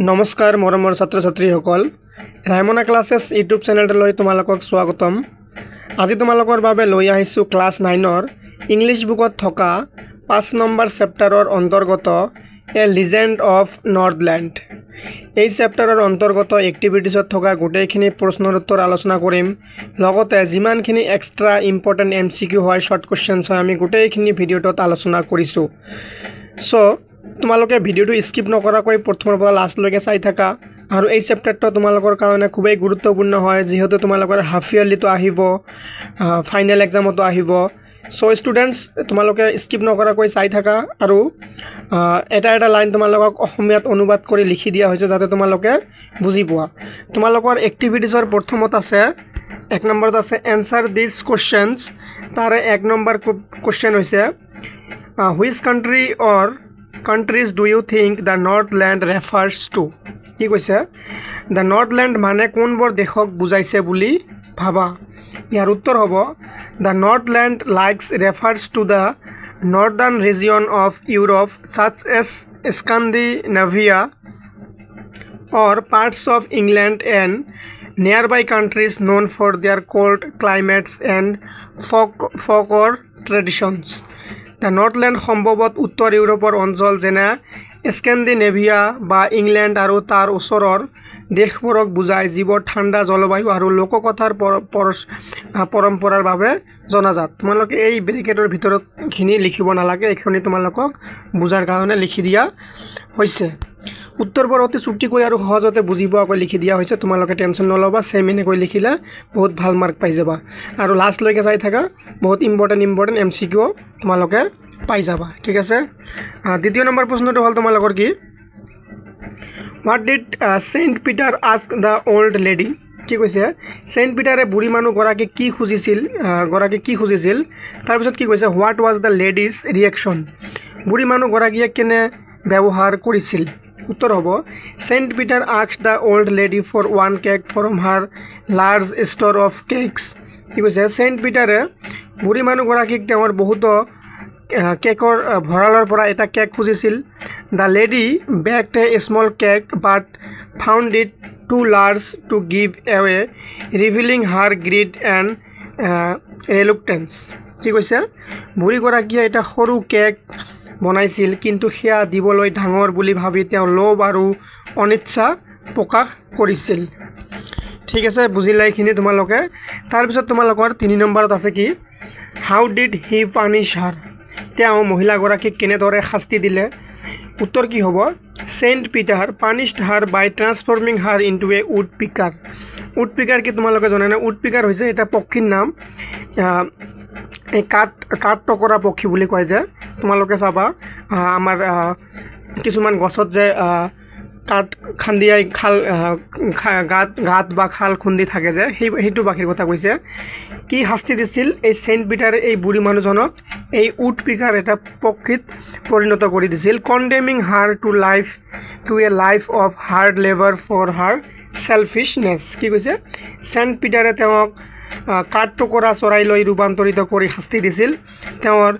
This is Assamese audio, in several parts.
নমস্কাৰ মৰমৰ ছাত্ৰ ছাত্ৰীসকল, ৰায়মনা ক্লাছেছ ইউটিউব চেনেলটোলৈ তোমালোকক স্বাগতম। আজি তোমালোকৰ বাবে লৈ আহিছোঁ ক্লাছ নাইনৰ ইংলিছ বুকত থকা 5 নম্বৰ চেপ্টাৰৰ অন্তৰ্গত এ লিজেণ্ড অফ নৰ্থলেণ্ড। এই চেপ্টাৰৰ অন্তৰ্গত এক্টিভিটিছত থকা গোটেইখিনি প্ৰশ্নৰ উত্তৰ আলোচনা কৰিম, লগতে যিমানখিনি এক্সট্ৰা ইম্পৰ্টেণ্ট MCQ হয়, শ্বৰ্ট কুৱেশ্যনছ হয়, আমি গোটেইখিনি ভিডিঅ'টোত আলোচনা কৰিছোঁ। চ' তোমালোকে ভিডিঅ'টো স্কিপ নকৰাকৈ প্ৰথমৰ পৰা লাষ্টলৈকে চাই থাকা। আৰু এই চেপ্টাৰটো তোমালোকৰ কাৰণে খুবেই গুৰুত্বপূৰ্ণ হয়, যিহেতু তোমালোকৰ হাফ ইয়াৰলিটো আহিব, ফাইনেল এক্সামতো আহিব। চ' ষ্টুডেণ্টছ, তোমালোকে স্কিপ নকৰাকৈ চাই থাকা। আৰু এটা এটা লাইন তোমালোকক অসমীয়াত অনুবাদ কৰি লিখি দিয়া হৈছে, যাতে তোমালোকে বুজি পোৱা। তোমালোকৰ এক্টিভিটিছৰ প্ৰথমত আছে, 1 নম্বৰত আছে এনচাৰ দিছ কুৱেশ্যনছ। তাৰে 1 নম্বৰ কুৱেশ্যন হৈছে which country or countries do you think the Northland refers to? কি কৈছে, the Northland মানে কোনবোৰ দেশক বুজাইছে বুলি ভাবা? ইয়াৰ উত্তৰ হ'ব the Northland likes refers to the northern region of Europe such as Scandinavia or parts of England and nearby countries known for their cold climates and folklore traditions. The Northland সম্ভৱত উত্তৰ ইউৰোপৰ অঞ্চল যেনে স্কেণ্ডিনেভিয়া বা ইংলেণ্ড আৰু তাৰ ওচৰৰ দেশবোৰক বুজায়, যিবোৰ ঠাণ্ডা জলবায়ু আৰু লোককথাৰ পৰম্পৰাৰ বাবে জনাজাত। তোমালোকে এই ব্ৰেকেটৰ ভিতৰতখিনি লিখিব নালাগে, এইখিনি তোমালোকক বুজাৰ কাৰণে লিখি দিয়া হৈছে। উত্তৰবোৰ অতি চুটিকৈ আৰু সহজতে বুজি পোৱাকৈ লিখি দিয়া হৈছে, তোমালোকে টেনশ্যন নল'বা। ছেম এনেকৈ লিখিলে বহুত ভাল মাৰ্ক পাই যাবা। আৰু লাষ্টলৈকে চাই থাকা, বহুত ইম্পৰ্টেণ্ট ইম্পৰ্টেণ্ট MCQ তোমালোকে পাই যাবা। ঠিক আছে, দ্বিতীয় নম্বৰ প্ৰশ্নটো হ'ল তোমালোকৰ কি, what did Saint Peter ask the old lady? কি কৈছে, চেইণ্ট পিটাৰে বুঢ়ী মানুহগৰাকীক কি খুজিছিল, গৰাকীক কি খুজিছিল? তাৰপিছত কি কৈছে, what was the lady's reaction? বুঢ়ী মানুহগৰাকীয়ে কেনে ব্যৱহাৰ কৰিছিল? উত্তৰ হ'ব Saint Peter asked the old lady for one cake from her large store of cakes. কি কৈছে, চেইণ্ট পিটাৰে বুঢ়ী মানুহগৰাকীক তেওঁৰ বহুতো কেকৰ ভঁৰালৰ পৰা এটা কেক খুজিছিল। The lady baked a small cake but found it too large to give away, revealing her greed and reluctance. কি কৈছে, বুঢ়ীগৰাকীয়ে এটা সৰু কেক বনাইছিল, কিন্তু সেয়া দিবলৈ ডাঙৰ বুলি ভাবি তেওঁ লোভ আৰু অনিচ্ছা প্ৰকাশ কৰিছিল। ঠিক আছে, বুজিলা এইখিনি তোমালোকে। তাৰপিছত তোমালোকৰ 3 নম্বৰত আছে কি, how did he punish her? তেওঁ মহিলাগৰাকীক কেনেদৰে শাস্তি দিলে? উত্তৰ কি হ'ব, Saint Peter punished her by transforming her into a woodpecker. Woodpecker কি তোমালোকে জানানে? উড পিকাৰ হৈছে এটা পক্ষীৰ নাম, এই কাঠ টকৰা পক্ষী বুলি কয় যে। তোমালোকে চাবা, আমাৰ কিছুমান গছত যে কাঠ খান্দিয়াই খাল গাঁত বা খাল খুন্দি থাকে যে, সেইটো পাখিৰ কথা কৈছে। কি শাস্তি দিছিল এই চেইণ্ট পিটাৰে এই বুঢ়ী মানুহজনক? এই উড পিকাৰ এটা পক্ষীত পৰিণত কৰি দিছিল। Condemning her to a life of hard labour for her selfishness. কি কৈছে, চেইণ্ট পিটাৰে তেওঁক কাঠ টুকুৰা চৰাইলৈ ৰূপান্তৰিত কৰি শাস্তি দিছিল, তেওঁৰ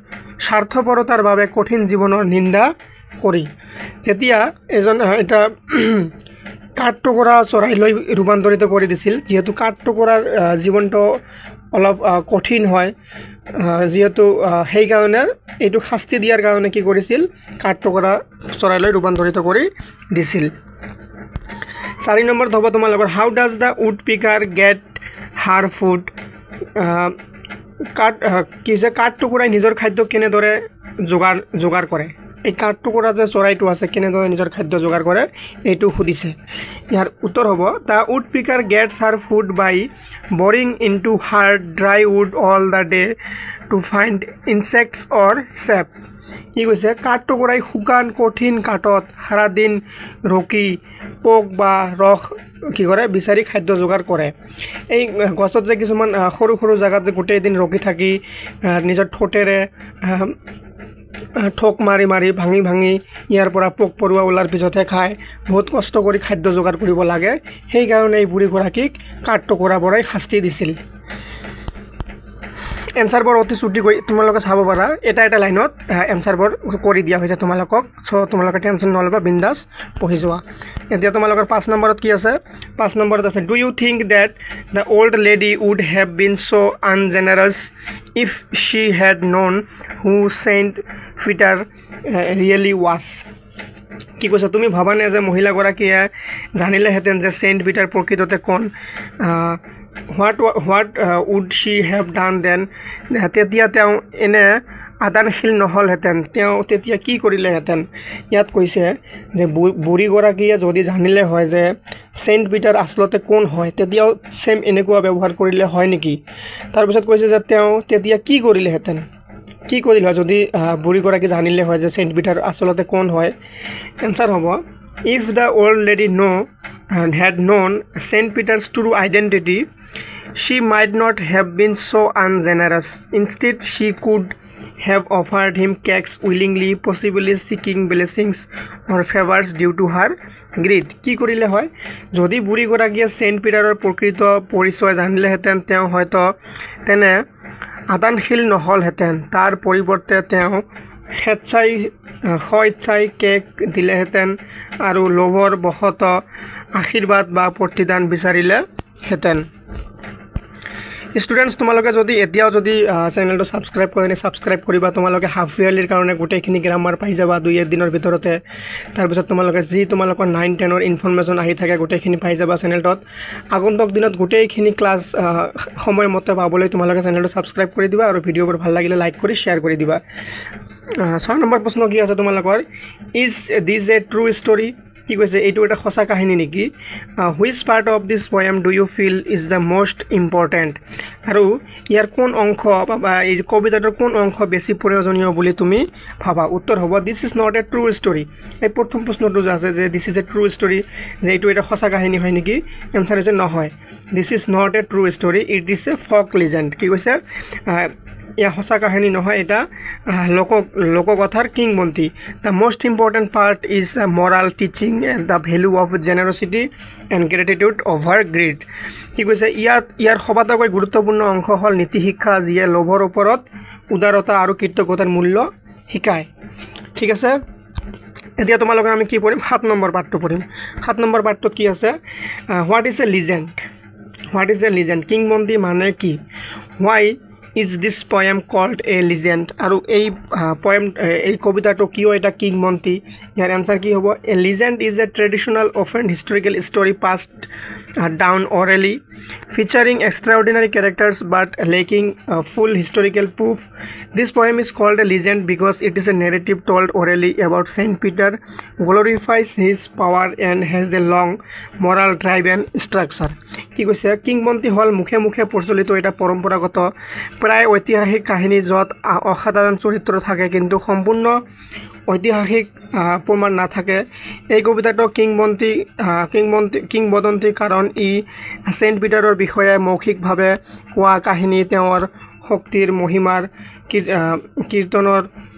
স্বাৰ্থপৰতাৰ বাবে কঠিন জীৱনৰ নিন্দা কৰি। যেতিয়া এজন এটা কাঠ টুকুৰা চৰাইলৈ ৰূপান্তৰিত কৰি দিছিল, যিহেতু কাঠ টুকুৰাৰ জীৱনটো অলপ কঠিন হয়, যিহেতু সেইকাৰণে এইটো শাস্তি দিয়াৰ কাৰণে কি কৰিছিল, কাঠ টুকুৰা চৰাইলৈ ৰূপান্তৰিত কৰি দিছিল। 4 নম্বৰত হ'ব তোমালোকৰ how does the woodpecker get her food? কাঠ কি হৈছে, কাঠ টুকুৰাই নিজৰ খাদ্য কেনেদৰে যোগাৰ কৰে? এই কাঠ টুকুৰা যে চৰাইটো আছে, কেনেদৰে নিজৰ খাদ্য যোগাৰ কৰে এইটো সুধিছে। ইয়াৰ উত্তৰ হ'ব the woodpecker gets her food by boring into hard dry wood all the day to find insects or sap. কি কৈছে, কাঠ টুকুৰাই শুকান কঠিন কাঠত সাৰাদিন ৰকি পোক বা ৰস কি কৰে, বিচাৰি খাদ্য যোগাৰ কৰে। এই গছত যে কিছুমান সৰু সৰু জেগাত যে গোটেই দিন ৰখি থাকি নিজৰ ঠোঁটেৰে ঠোক মাৰি মাৰি ভাঙি ভাঙি ইয়াৰ পৰা পোক পৰুৱা ওলাৰ পিছতহে খায়, বহুত কষ্ট কৰি খাদ্য যোগাৰ কৰিব লাগে। সেইকাৰণে এই বুঢ়ীগৰাকীক কাঠ টুকুৰা বৰাই শাস্তি দিছিল। এনচাৰবোৰ অতি চুটিকৈ তোমালোকে চাব পাৰা, এটা এটা লাইনত এনচাৰবোৰ কৰি দিয়া হৈছে তোমালোকক। চ' তোমালোকে টেনশ্যন নল'বা, বিন্দাছ পঢ়ি যোৱা। এতিয়া তোমালোকৰ 5 নম্বৰত কি আছে? 5 নম্বৰত আছে, do you think that the old lady would have been so ungenerous if she had known who Saint Peter really was? কি কৈছে, তুমি ভাবানে যে মহিলাগৰাকীয়ে জানিলেহেঁতেন যে ছেইণ্ট পিটাৰ প্ৰকৃততে কোন? What would she have done then? তেতিয়া তেওঁ এনে আদানশীল নহ'লহেঁতেন, তেওঁ তেতিয়া কি কৰিলেহেঁতেন? ইয়াত কৈছে যে বুঢ়ীগৰাকীয়ে যদি জানিলে হয় যে ছেইণ্ট পিটাৰ আচলতে কোন হয়, তেতিয়াও ছেইম এনেকুৱা ব্যৱহাৰ কৰিলে হয় নেকি? তাৰপিছত কৈছে যে তেওঁ তেতিয়া কি কৰিলেহেঁতেন, কি কৰিলে হয় যদি বুঢ়ীগৰাকী জানিলে হয় যে ছেইণ্ট পিটাৰ আচলতে কোন হয়? এনচাৰ হ'ব, if the old lady had known Saint Peter's true identity, she might not have been so ungenerous. Instead, she could have offered him cakes willingly, possibly seeking blessings or favors due to her greed. কি কৰিলে হয় যদি বুঢ়ীগৰাকীয়ে ছেইণ্ট পিটাৰৰ প্ৰকৃত পৰিচয় জানিলেহেঁতেন, তেওঁ হয়তো তেনে আদানশীল নহ'লহেঁতেন। তাৰ পৰিৱৰ্তে তেওঁ স্বেচ্ছাই কেক দিলেহেঁতেন আৰু লোভৰ বশতঃ আশীৰ্বাদ বা প্ৰতিদান বিচাৰিলেহেঁতেন। ষ্টুডেণ্টছ, তোমালোকে যদি এতিয়াও যদি চেনেলটো ছাবস্ক্ৰাইব কৰা নাই, ছাবস্ক্ৰাইব কৰিবা। তোমালোকে হাফ ইয়াৰলিৰ কাৰণে গোটেইখিনি গ্ৰামাৰ পাই যাবা 2-1 দিনৰ ভিতৰতে। তাৰপিছত তোমালোকে যি তোমালোকৰ 9 10ৰ ইনফৰমেশ্যন আহি থাকে গোটেইখিনি পাই যাবা চেনেলটোত। আগন্তুক দিনত গোটেইখিনি ক্লাছ সময়মতে পাবলৈ তোমালোকে চেনেলটো ছাবস্ক্ৰাইব কৰি দিবা আৰু ভিডিঅ'বোৰ ভাল লাগিলে লাইক কৰি শ্বেয়াৰ কৰি দিবা। 6 নম্বৰ প্ৰশ্ন কি আছে তোমালোকৰ? Is this a true story? কি কৈছে, এইটো এটা সঁচা কাহিনী নেকি? Which part of this poem do you feel is the most important? আৰু ইয়াৰ কোন অংশ বা এই কবিতাটোৰ কোন অংশ বেছি প্ৰয়োজনীয় বুলি তুমি ভাবা? উত্তৰ হ'ব, this is not a true story. এই প্ৰথম প্ৰশ্নটো যে আছে যে this is a true story, যে এইটো এটা সঁচা কাহিনী হয় নেকি? এনচাৰ হৈছে নহয়, this is not a true story, it is a folk legend. কি কৈছে, ইয়াৰ সঁচা কাহিনী নহয়, এটা লোককথাৰ কিংবদন্তি। The most important part is moral teaching and the value of generosity and gratitude over greed. কি কৈছে, ইয়াৰ সবাতোকৈ গুৰুত্বপূৰ্ণ অংশ হ'ল নীতি শিক্ষা, যিয়ে লোভৰ ওপৰত উদাৰতা আৰু কৃতজ্ঞতাৰ মূল্য শিকায়। ঠিক আছে, এতিয়া তোমালোকৰ আমি কি পঢ়িম? 7 নম্বৰ পাঠটো পঢ়িম। 7 নম্বৰ পাঠটোত কি আছে? What is a legend? What is a legend? কিংবদন্তি মানে কি? Why is this poem called a legend? আৰু এই পয়েম, এই কবিতাটো কিয় এটা কিংবদন্তি? ইয়াৰ এনচাৰ কি হ'ব? A legend is a traditional often historical story passed down orally, featuring extraordinary characters but lacking full historical proof. This poem is called a legend because it is a narrative told orally about Saint Peter, glorifies his power and has a long moral drive and structure. কি কৈছে, কিংবদন্তি হ'ল মুখে মুখে প্ৰচলিত এটা পৰম্পৰাগত প্ৰায় ঐতিহাসিক কাহিনী, য'ত অসাধাৰণ চৰিত্ৰ থাকে কিন্তু সম্পূৰ্ণ ঐতিহাসিক প্ৰমাণ নাথাকে। এই কবিতাটো কিংবদন্তি কাৰণ ই ছেইণ্ট পিটাৰৰ বিষয়ে মৌখিকভাৱে কোৱা কাহিনী, তেওঁৰ শক্তিৰ মহিমাৰ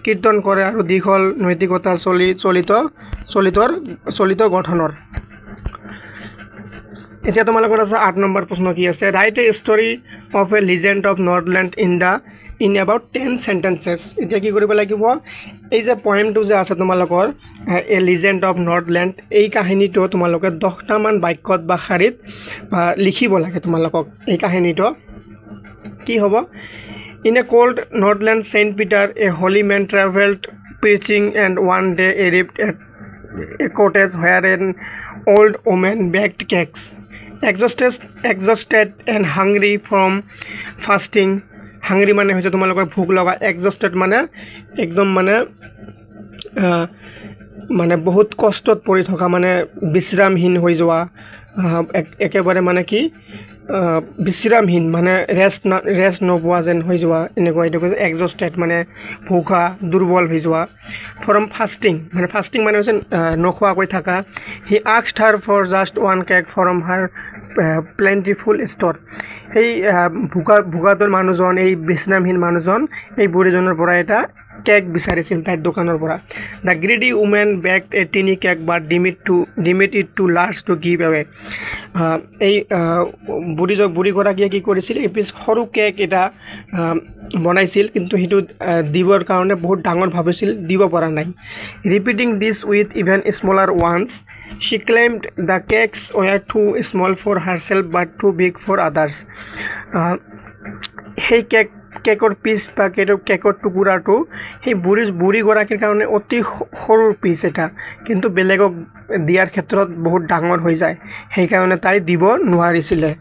কীৰ্তন কৰে আৰু দীঘল নৈতিকতা চলিত গঠনৰ। এতিয়া তোমালোকৰ আছে 8 নম্বৰ প্ৰশ্ন কি আছে? Write a story of a legend of Northland in about 10 sentences. এতিয়া কি কৰিব লাগিব, এই যে পয়েমটো যে আছে তোমালোকৰ এ লিজেণ্ড অফ নৰ্থলেণ্ড, এই কাহিনীটো তোমালোকে 10টামান বাক্যত বা শাৰীত লিখিব লাগে। তোমালোকক এই কাহিনীটো কি হ'ব? In a cold Northland, Saint Peter, a holy man, travelled preaching and one day arrived at a cottage where an old woman baked cakes. Exhausted and hungry from fasting. Hungry মানে হৈছে তোমালোকৰ ভোক লগা, exhausted মানে একদম মানে মানে বহুত কষ্টত পৰি থকা, মানে বিশ্ৰামহীন হৈ যোৱা, একেবাৰে মানে কি বিশ্ৰামহীন মানে ৰেষ্ট নোপোৱা যেন হৈ যোৱা, এনেকুৱা এইটো কৈছে এক্সষ্টেড মানে ভোকা দুৰ্বল হৈ যোৱা। ফ্ৰম ফাষ্টিং মানে ফাষ্টিং মানে হৈছে নোখোৱাকৈ থকা। He asked her for just one cake from her plentiful store. সেই ভোকাতুৰ মানুহজন, এই বিশ্ৰামহীন মানুহজন, এই বুঢ়ীজনৰ পৰা এটা কেক বিচাৰিছিল তাইৰ দোকানৰ পৰা। The greedy woman baked a tiny cake but deemed it too large to give away. এই বুঢ়ীগৰাকীয়ে কি কৰিছিল, এপিচ সৰু কেক এটা বনাইছিল, কিন্তু সেইটো দিবৰ কাৰণে বহুত ডাঙৰ ভাবিছিল, দিব পৰা নাই। Repeating this with even smaller ones, she claimed the cakes were too small for herself but too big for others. সেই কেকৰ পিচ বা কেকৰ টুকুৰাটো সেই বুঢ়ীগৰাকীৰ কাৰণে অতি সৰু পিচ এটা, কিন্তু বেলেগক দিয়াৰ ক্ষেত্ৰত বহুত ডাঙৰ হৈ যায়, সেইকাৰণে তাই দিব নোৱাৰিছিলে।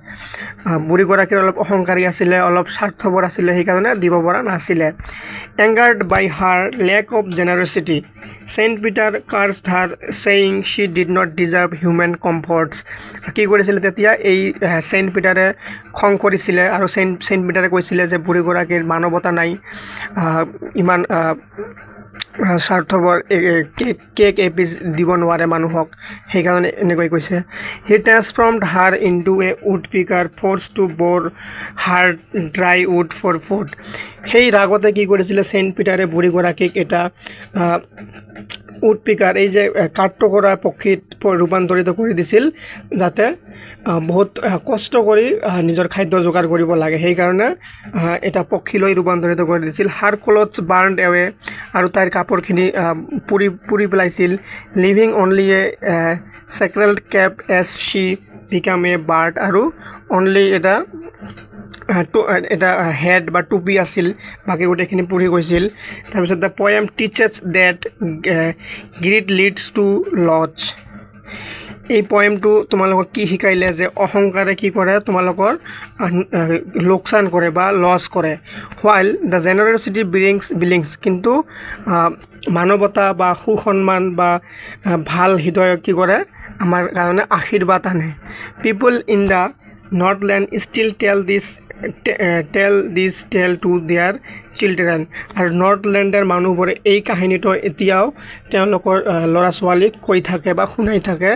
বুঢ়ীগৰাকীৰ অলপ অহংকাৰী আছিলে, অলপ স্বাৰ্থপৰ আছিলে, সেইকাৰণে দিব পৰা নাছিলে। Angered by her lack of generosity, Saint Peter cursed her, saying she did not deserve human comforts. কি কৰিছিলে তেতিয়া এই ছেইণ্ট পিটাৰে খং কৰিছিলে আৰু ছেইণ্ট পিটাৰে কৈছিলে যে বুঢ়ীগৰাকীৰ মানৱতা নাই, ইমান স্বাৰ্থপৰ, কেক এপিচ দিব নোৱাৰে মানুহক, সেইকাৰণে এনেকৈ কৈছে। He transformed her into a woodpecker, forced to bore hard dry wood for food. সেই ৰাগতে কি কৰিছিলে ছেইণ্ট পিটাৰে বুঢ়ীগৰাকীক এটা উড পিকাৰ, এই যে কাঠটুকুৰা পক্ষীত ৰূপান্তৰিত কৰি দিছিল, যাতে বহুত কষ্ট কৰি নিজৰ খাদ্য যোগাৰ কৰিব লাগে, সেইকাৰণে এটা পক্ষীলৈ ৰূপান্তৰিত কৰি দিছিল। হাৰ ক্লথছ বাৰ্ণ এৱে, আৰু তাইৰ কাপোৰখিনি পুৰি পেলাইছিল। Leaving only a sacred cap as she became a bird, আৰু অনলি এটা হেড বা টুপি আছিল, বাকী গোটেইখিনি পুৰি গৈছিল। তাৰপিছত the poem teaches that greed leads to loss. এই পয়েমটো তোমালোকক কি শিকাইলে যে অহংকাৰে কি কৰে, তোমালোকৰ লোকচান কৰে বা লছ কৰে। While the generosity brings blessings, কিন্তু মানৱতা বা সুসন্মান বা ভাল হৃদয় কি কৰে, আমাৰ কাৰণে আশীৰ্বাদ আনে। People in the Northland still tell this tale to their children. আৰু নৰ্থলেণ্ডৰ মানুহবোৰে এই কাহিনীটো এতিয়াও তেওঁলোকৰ ল'ৰা ছোৱালীক কৈ থাকে বা শুনাই থাকে।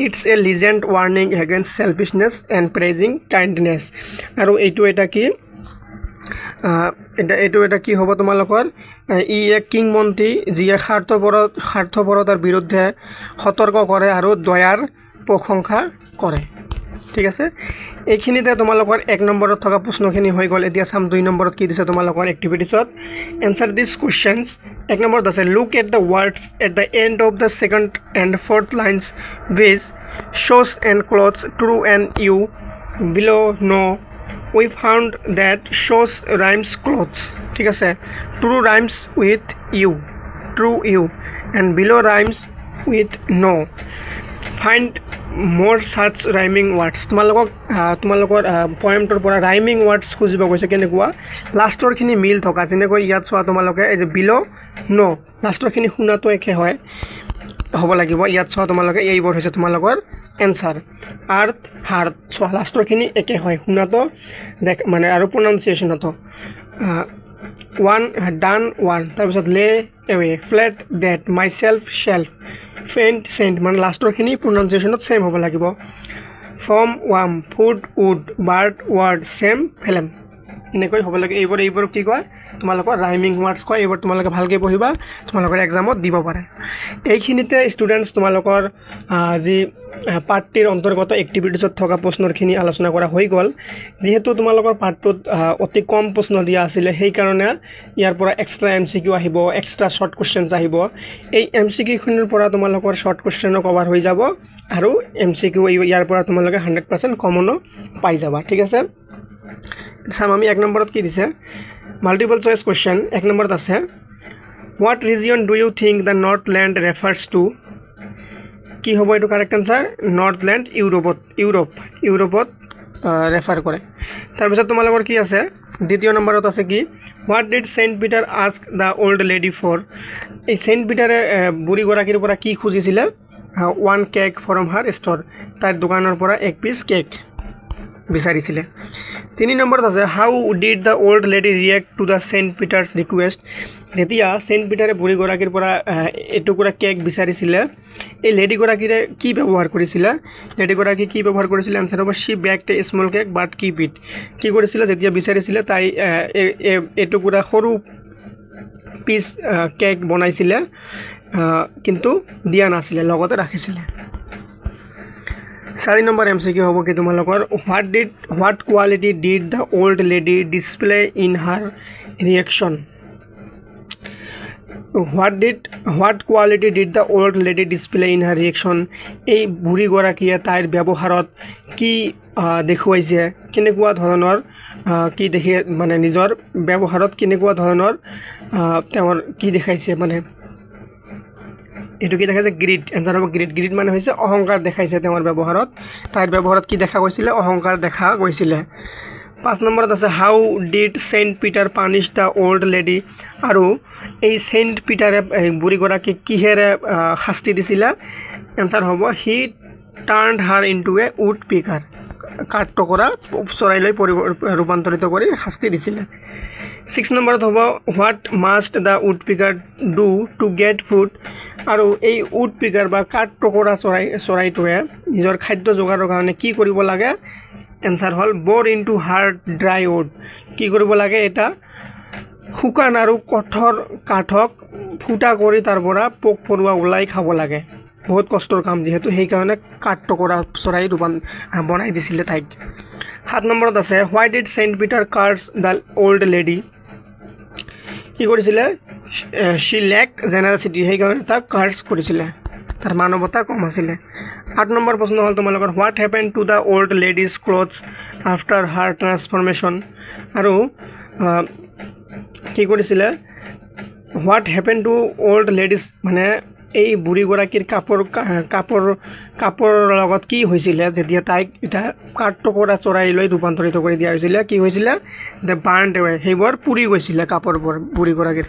It's a legend warning against selfishness and praising kindness. আৰু এইটো এটা কি, এইটো এটা কি হ'ব তোমালোকৰ, ই এক কিংবদন্তি যিয়ে স্বাৰ্থপৰতাৰ বিৰুদ্ধে সতৰ্ক কৰে আৰু দয়াৰ প্ৰশংসা কৰে। ঠিক আছে, এইখিনিতে তোমালোকৰ 1 নম্বৰত থকা প্ৰশ্নখিনি হৈ গ'ল। এতিয়া চাম 2 নম্বৰত কি দিছে তোমালোকৰ এক্টিভিটিছত। এনচাৰ দিছ কুৱেশ্যনছ। 1 নম্বৰত আছে look at the words at the end of the second and fourth lines viz shoes and clothes, true and you, below no. We found that shoes rhymes clothes. ঠিক আছে, true rhymes with you, true you, and below rhymes with no. Find more such rhyming words. তোমালোকৰ পয়েমটোৰ পৰা ৰাইমিং ৱাৰ্ডছ খুজিব গৈছে। কেনেকুৱা, লাষ্টৰখিনি মিল থকা, যেনেকৈ ইয়াত চোৱা তোমালোকে এই যে বিল' ন', লাষ্টৰখিনি শুনাটো একে হয় হ'ব লাগিব। ইয়াত চোৱা তোমালোকে এইবোৰ হৈছে তোমালোকৰ এনচাৰ। আৰ্থ, হাৰ্ট, চোৱা লাষ্টৰখিনি একে হয় শুনাটো দেখ মানে আৰু প্ৰনাউন্সিয়েশ্যনতো। ওৱান ডান ওৱান, তাৰপিছত lay away, flat that, myself shelf, faint saint, মানে লাষ্টৰখিনি প্ৰনাউন্সিয়েশ্যনত ছেম হ'ব লাগিব। Form warm, food wood, bird word, same flame, এনেকৈ হ'ব লাগে। এইবোৰ কি কয় তোমালোকৰ ৰাইমিং ৱাৰ্ডছ কয়। এইবোৰ তোমালোকে ভালকৈ পঢ়িবা, তোমালোকৰ এক্সামত দিব পাৰে। এইখিনিতে ষ্টুডেণ্টছ তোমালোকৰ যি পাৰ্টটিৰ অন্তৰ্গত এক্টিভিটিছত থকা প্ৰশ্নখিনি আলোচনা কৰা হৈ গ'ল। যিহেতু তোমালোকৰ পাৰ্টটোত অতি কম প্ৰশ্ন দিয়া আছিলে, সেইকাৰণে ইয়াৰ পৰা এক্সট্ৰা এম চি কিউ আহিব, এক্সট্ৰা শ্বৰ্ট কুৱেশ্যনছ আহিব। এই এম চি কিউখিনিৰ পৰা তোমালোকৰ শ্বৰ্ট কুৱেশ্যনো কভাৰ হৈ যাব আৰু এম চি কিউ ইয়াৰ পৰা তোমালোকে 100% কমনো পাই যাবা। ঠিক আছে, চাম আমি 1 নম্বৰত কি দিছে, মাল্টিপল চইচ কুৱেশ্যন। 1 নম্বৰত আছে what region do you think the Northland refers to. কি হ'ব এইটো কাৰেক্ট আনচাৰ, নৰ্থলেণ্ড ইউৰোপত ৰেফাৰ কৰে। তাৰপিছত তোমালোকৰ কি আছে, দ্বিতীয় নম্বৰত আছে কি, what did Saint Peter ask the old lady for. এই ছেইণ্ট পিটাৰে বুঢ়ীগৰাকীৰ পৰা কি খুজিছিলে, one cake from her store, তাইৰ দোকানৰ পৰা এক পিচ কেক বিচাৰিছিলে। 3 নম্বৰত আছে how did the old lady react to the Saint Peter's request. যেতিয়া ছেইণ্ট পিটাৰে বুঢ়ীগৰাকীৰ পৰা এটুকুৰা কেক বিচাৰিছিলে, এই লেডিগৰাকীৰে কি ব্যৱহাৰ কৰিছিলে, লেডিগৰাকী কি ব্যৱহাৰ কৰিছিলে, এনচাৰ হ'ব she baked a small cake but keep it. কি কৰিছিলে, যেতিয়া বিচাৰিছিলে তাই এটুকুৰা সৰু পিচ কেক বনাইছিলে, কিন্তু দিয়া নাছিলে, লগতে ৰাখিছিলে। 4 নম্বৰ এম চি কিউ হ'ব কি তোমালোকৰ what quality did the old lady display in her reaction. What quality did the old lady display in her reaction. এই বুঢ়ীগৰাকীয়ে তাইৰ ব্যৱহাৰত কি দেখুৱাইছে, কেনেকুৱা ধৰণৰ কি দেখি মানে নিজৰ ব্যৱহাৰত কেনেকুৱা ধৰণৰ তেওঁৰ কি দেখাইছে, মানে এইটো কি দেখাইছে গ্ৰীড। এনচাৰ হ'ব গ্ৰীড। গ্ৰীড মানে হৈছে অহংকাৰ দেখাইছে তেওঁৰ ব্যৱহাৰত। তাইৰ ব্যৱহাৰত কি দেখা গৈছিলে? অহংকাৰ দেখা গৈছিলে। 5 নম্বৰত আছে how did Saint Peter punish the old lady. আৰু এই চেইণ্ট পিটাৰে এই বুঢ়ীগৰাকীক কিহেৰে শাস্তি দিছিলে? এনচাৰ হ'ব he turned her into a woodpecker. কাঠ টকৰা চৰাইলৈ ৰূপান্তৰিত কৰি শাস্তি দিছিলে। 6 নম্বৰত হ'ব what must the woodpecker do to get food. আৰু এই উড পিকাৰ বা কাঠ টকৰা চৰাইটোৱে নিজৰ খাদ্য যোগাৰৰ কাৰণে কি কৰিব লাগে? এনচাৰ হ'ল bore into hard dry wood. কি কৰিব লাগে? এটা শুকান আৰু কঠোৰ কাঠক ফুটা কৰি তাৰ পৰা পোক পৰুৱা ওলাই খাব লাগে। বহুত কষ্টৰ কাম যিহেতু, সেইকাৰণে কাঠ টকৰা চৰাই বনাই দিছিলে তাইক। 7 নম্বৰত আছে why did Saint Peter curse the old lady. কি কৰিছিলে? শ্বি লেক জেনাৰেচিটি, সেইকাৰণে তাক কাৰ্ছ কৰিছিলে, তাৰ মানৱতা কম আছিলে। 8 নম্বৰ প্ৰশ্ন হ'ল তোমালোকৰ what happen to the old lady's clothes after her transformation. আৰু কি কৰিছিলে? What happen to old lady's মানে এই বুঢ়ীগৰাকীৰ কাপোৰৰ লগত কি হৈছিলে যেতিয়া তাইক এটা কাঠ টুকুৰা চৰাইলৈ ৰূপান্তৰিত কৰি দিয়া হৈছিলে? কি হৈছিলে? The burn এৱে, সেইবোৰ পুৰি গৈছিলে কাপোৰবোৰ বুঢ়ীগৰাকীৰ।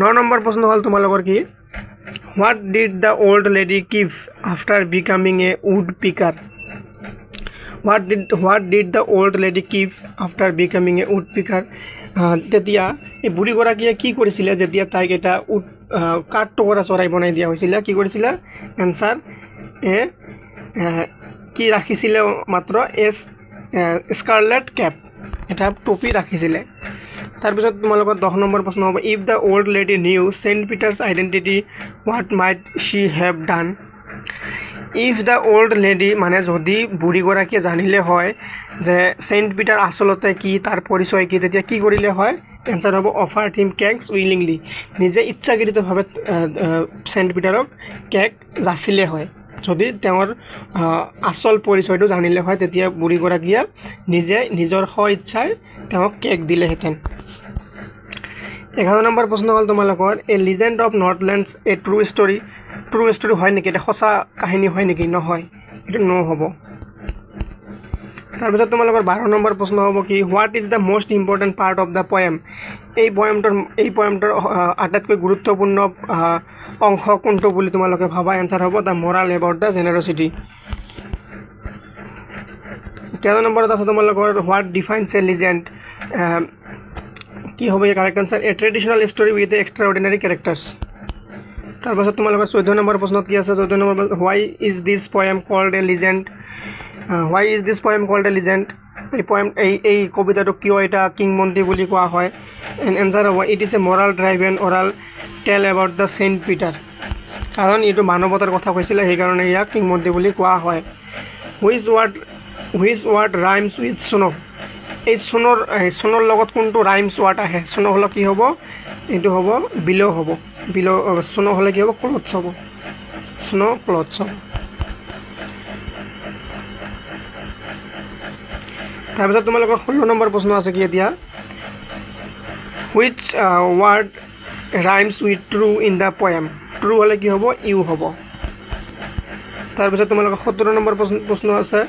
9 নম্বৰ প্ৰশ্ন হ'ল তোমালোকৰ কি what did the old lady keep after becoming a woodpecker. What did the old lady keep after becoming a woodpecker. তেতিয়া এই বুঢ়ীগৰাকীয়ে কি কৰিছিলে যেতিয়া তাইক এটা উড কাঠ টুকুৰা চৰাই বনাই দিয়া হৈছিলে? কি কৰিছিলে? এনচাৰ এ কি ৰাখিছিলে মাত্ৰ এ স্কাৰলেট কেপ, এটা টুপি ৰাখিছিলে। তাৰপিছত তোমালোকৰ 10 নম্বৰ প্ৰশ্ন হ'ব if the old lady knew Saint Peter's identity what might she have done. If the old lady মানে যদি বুঢ়ীগৰাকীয়ে জানিলে হয় যে চেইণ্ট পিটাৰ আচলতে কি, তাৰ পৰিচয় কি, তেতিয়া কি কৰিলে হয়? এনচাৰ হ'ব অফাৰ হিম কেকছ উইলিংলি, নিজে ইচ্ছাকৃতভাৱে চেইণ্ট পিটাৰক কেক যাচিলে হয়। যদি তেওঁৰ আচল পৰিচয়টো জানিলে হয় তেতিয়া বুঢ়ীগৰাকীয়ে নিজে নিজৰ স্ব ইচ্ছাই তেওঁক কেক দিলেহেঁতেন। 11 নম্বৰ প্ৰশ্ন হ'ল তোমালোকৰ a legend of Northlands a true story. True story হয় নেকি? এটা সঁচা কাহিনী হয় নেকি? নহয়, এইটো ন' হ'ব। তাৰপিছত তোমালোকৰ 12 নম্বৰ প্ৰশ্ন হ'ব কি what is the most important part of the poem. এই পয়েমটোৰ আটাইতকৈ গুৰুত্বপূৰ্ণ অংশ কোনটো বুলি তোমালোকে ভাবা? এনচাৰ হ'ব the moral about the generosity. 13 নম্বৰত আছে তোমালোকৰ what defines A legend. কি হ'ব ইয়াৰ correct answer? A traditional story with extraordinary characters. তাৰপাছত তোমালোকৰ 14 নম্বৰ প্ৰশ্নত কি আছে? 14 number why is this poem called a legend. Why is this poem called a legend. এই পয়েম এই কবিতাটোক কিয় এটা কিংবদন্তি বুলি কোৱা হয়? এনচাৰ হ'ব it is a moral driven oral tale about the Saint Peter. কাৰণ এইটো মানৱতাৰ কথা কৈছিলে, সেইকাৰণে ইয়াক কিংবদন্তি বুলি কোৱা হয়। Which word rhymes with snow. এই স্নোৰ লগত কোনটো ৰাইমছ ৱাৰ্ড আহে? স্নো হ'লে কি হ'ব? এইটো হ'ব বিল' হ'ব। বিল' স্নো হ'লে কি হ'ব? ক্লথছ হ'ব। স্নো' ক্লথছ হ'ব। তাৰপিছত তোমালোকৰ 16 নম্বৰ প্ৰশ্ন আছে কি এতিয়া which word rhymes with true in the poem. True হ'লে কি হ'ব? ইউ হ'ব। তাৰপিছত তোমালোকৰ 17 নম্বৰ প্ৰশ্ন আছে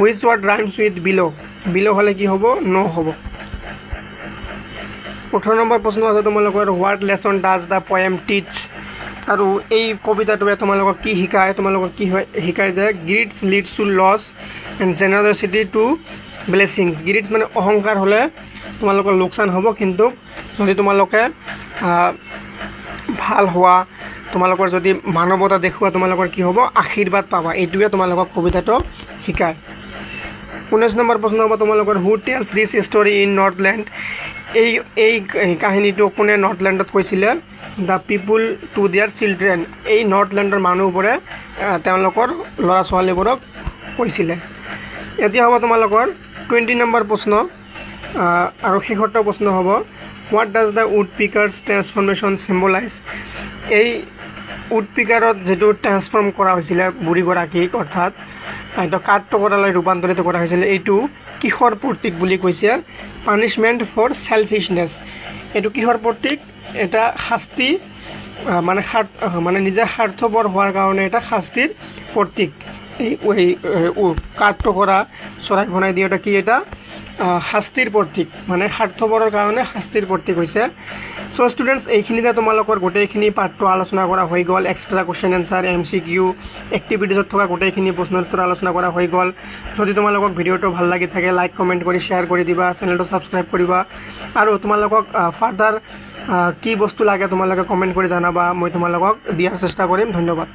which word rhymes with below. Below হ'লে কি হ'ব? ন' হ'ব। 18 নম্বৰ প্ৰশ্ন আছে তোমালোকৰ what lesson does the poem teach. আৰু এই কবিতাটোৱে তোমালোকক কি শিকায়? তোমালোকক কি শিকায় যে greeds leads to loss and generosity to blessings. Greeds মানে অহংকাৰ হ'লে তোমালোকৰ লোকচান হ'ব, কিন্তু যদি তোমালোকে ভাল হোৱা, তোমালোকৰ যদি মানৱতা দেখুওৱা, তোমালোকৰ কি হ'ব? আশীৰ্বাদ পাবা। এইটোৱে তোমালোকক কবিতাটো শিকায়। 19 নম্বৰ প্ৰশ্ন হ'ব তোমালোকৰ who tells this story in Northland? এই কাহিনীটো কোনে নৰ্থলেণ্ডত কৈছিলে? The people to their children. এই নৰ্থলেণ্ডৰ মানুহবোৰে তেওঁলোকৰ ল'ৰা ছোৱালীবোৰক কৈছিলে। এতিয়া হ'ব তোমালোকৰ 20 নম্বৰ প্ৰশ্ন আৰু শেষৰটো প্ৰশ্ন হ'ব what does the woodpecker's transformation symbolize? এই উড পিকাৰত যিটো ট্ৰেন্সফৰ্ম কৰা হৈছিলে বুঢ়ীগৰাকীক, অৰ্থাৎ এইটো কাঠটুকুৰালৈ ৰূপান্তৰিত কৰা হৈছিলে, এইটো কিহৰ প্ৰতীক বুলি কৈছে? Punishment for selfishness. এইটো কিহৰ প্ৰতীক? এটা শাস্তি, মানে মানে নিজে স্বাৰ্থপৰ হোৱাৰ কাৰণে এটা শাস্তিৰ প্ৰতীক। এই কাঠটুকুৰা চৰাই বনাই দিয়াটো কি এটা শাস্তিৰ প্ৰতীক, মানে স্বাৰ্থপৰৰ কাৰণে শাস্তিৰ প্ৰতীক হৈছে। চ' ষ্টুডেণ্টছ, এইখিনিতে তোমালোকৰ গোটেইখিনি পাঠটো আলোচনা কৰা হৈ গ'ল। Extra question answer, MCQ, এক্টিভিটিজত থকা গোটেইখিনি প্ৰশ্নৰ উত্তৰ আলোচনা কৰা হৈ গ'ল। যদি তোমালোকক ভিডিঅ'টো ভাল লাগি থাকে, লাইক, কমেণ্ট কৰি শ্বেয়াৰ কৰি দিবা, চেনেলটো ছাবস্ক্ৰাইব কৰিবা আৰু তোমালোকক ফাৰ্ডাৰ কি বস্তু লাগে তোমালোকে কমেণ্ট কৰি জনাবা, মই তোমালোকক দিয়াৰ চেষ্টা কৰিম। ধন্যবাদ।